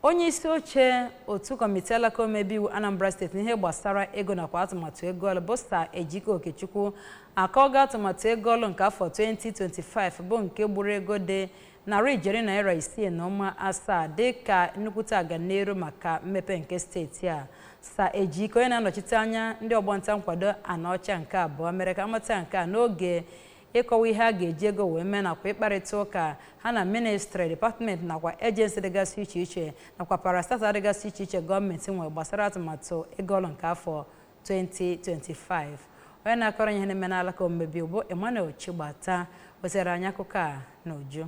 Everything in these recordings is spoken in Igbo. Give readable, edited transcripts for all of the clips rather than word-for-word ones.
Onye isi oche otu kọmitii alaka omebe iwu Anambra Steeti n'ihe gbasara ego nakwa atụmatụ ego ọlụ bụ Sir Ejike Okechukwu akọga atụmatụ ego ọlụ nke afọ 2025 bụ nke gburu ego dị narị ijeri naira 6.7 dị ka nnukwute aganiru maka mmepe nke steeti a. Sir Ejike, onye na-anọchite anya ndị ọgbanta nkwado Anaọcha nke abụọ, mere ka amata nke a n'oge ịkọwa ihe a ga-eji ego wee mee nakwa ịkparịta ụka ha na ministri, department nakwa agency dịgasị iche iche nakwa parastatal dịgasị iche iche gọọmenti nwere gbasara atụmatụ ego ọlụ nke afọ 2025. Onye na-akọrọ ihe na-eme n'alaka omebe bụ Emmanuel Chigbata wetara anyị akụkọ a n'uju.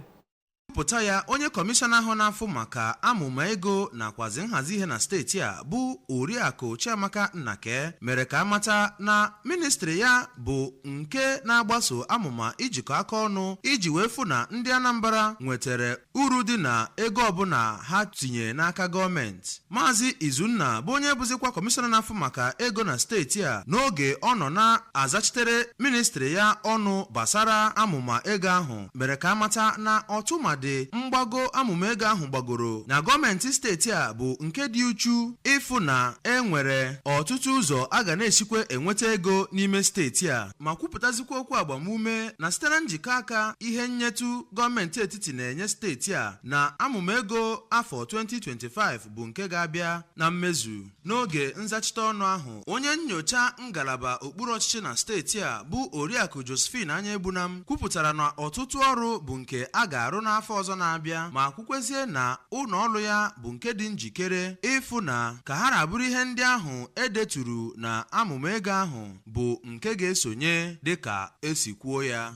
Pụta ya, onye kọmishọna ahụ na-afụ maka amụma ego nakwazi nhazi ihe na steeti a bụ Oriakụ Chiamaka Nnake mere ka amata na ministri ya bụ nke na-agbaso amụma ijikọ aka ọnụ iji wee fụ na ndị Anambra nwetara uru dị na ego ọbụla ha tinye n'aka gọọmenti. Maazị Izunna bụ onye bụzikwa kọmishọna na-afụ maka ego na steeti a, n'oge ọ nọ na-azachitere ministri ya ọnụ gbasara amụma ego ahụ, mere ka amata na ọtụmadị mgbago amụma ego ahụ gbagoro na gọọmenti steeti a bụ nke dị uchu ịfụ na e nwere ọtụtụ ụzọ a ga na-esikwe enweta ego n'ime steeti a, ma kwupụtazikwa okwu agbamume na site na njikọ aka ihe nnyetu gọọmenti etiti na-enye steeti a na amụma ego afọ 2025 bụ nke ga-abịa na mmezu. N'oge nzachite ọnụ ahụ, onye nyocha ngalaba okpuru ọchịchị na steeti a bụ Oriakụ Josephine Anyaegbunam kwupụtara na ọtụtụ ọrụ bụ nke a ga-arụ n'afọ ọzọ na-abịa, ma kwukwezie na ụlọ ọrụ ya bụ nke dị njikere ịfụ na ka ha na-abụrụ ihe ndị ahụ edeturu na amụma ego ahụ bụ nke ga-esonye dịka esi kwuo ya.